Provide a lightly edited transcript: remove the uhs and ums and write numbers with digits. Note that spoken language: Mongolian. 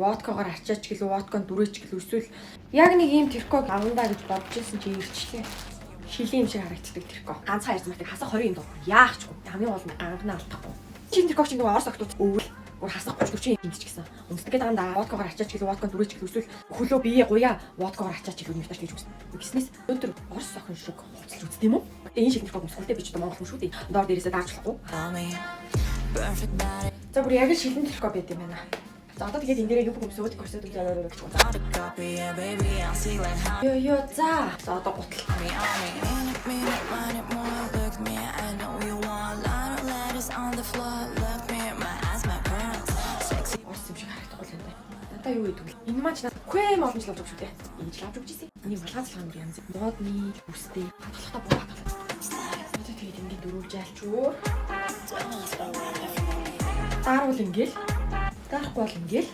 Водкогоор арчаач гэлүү, водкон дүрээч гэлүү, эсвэл яг нэг ийм тэрког авандаа гэж бодож ирсэн чи ирчлээ. Шилийн юм шиг харагддаг тэрко. Ганцхан ярьсан мартыг хасах 20 юм доо. Яах ч үгүй. Хамгийн гол нь ганганаа алдахгүй. Шилэн тэрког чи нөгөө Орос охтууд өвөл бүр хасах 30 40 юм ч гэсэн. Өмсдөг гэдэг юм да. Водкогоор арчаач гэлүү, водкон дүрээч гэлүү, эсвэл хөлөө бие гуяа водкогоор арчаач гэлүү юм тааш гэж үзнэ. Гиснээс өндөр Орос охин шиг хувцалж үздэг юм уу? Энэ шилэн тэрког өмсгөлтэй би ч одоо Монгол хүн шүү дээ. Доор дээрээсээ даарч болохгүй. Perfect body, За, бүр яг л шилэн тэрког байд юм байна. За, одоо тэгээд энэ дээрээ юбка өмсөөд корсет өмсөөд гэж байна. the copy, yeah, baby, I'll see like how Йоо ёо, за. За, одоо гутал. me on me. Minute, minute, minute more. Look me, I know you want. Lot of letters on the floor. Look me, my eyes, my pearls. Sexy. Орс юм шиг харагдахгүй л юм байна. Надаа юу гэдэг вэ? Энэ маань ч надад квэм олон жил авч өгч шүү дээ. Ингэж л авч өгч ирсэн. Энийг малгай цалгаан янз модны үстэй хадгалахдаа буу хадгалаа. Одоо тэгээд ингээд дөрөв жаалчуур. Даруул ингээл. Дарахгүй бол ингээл.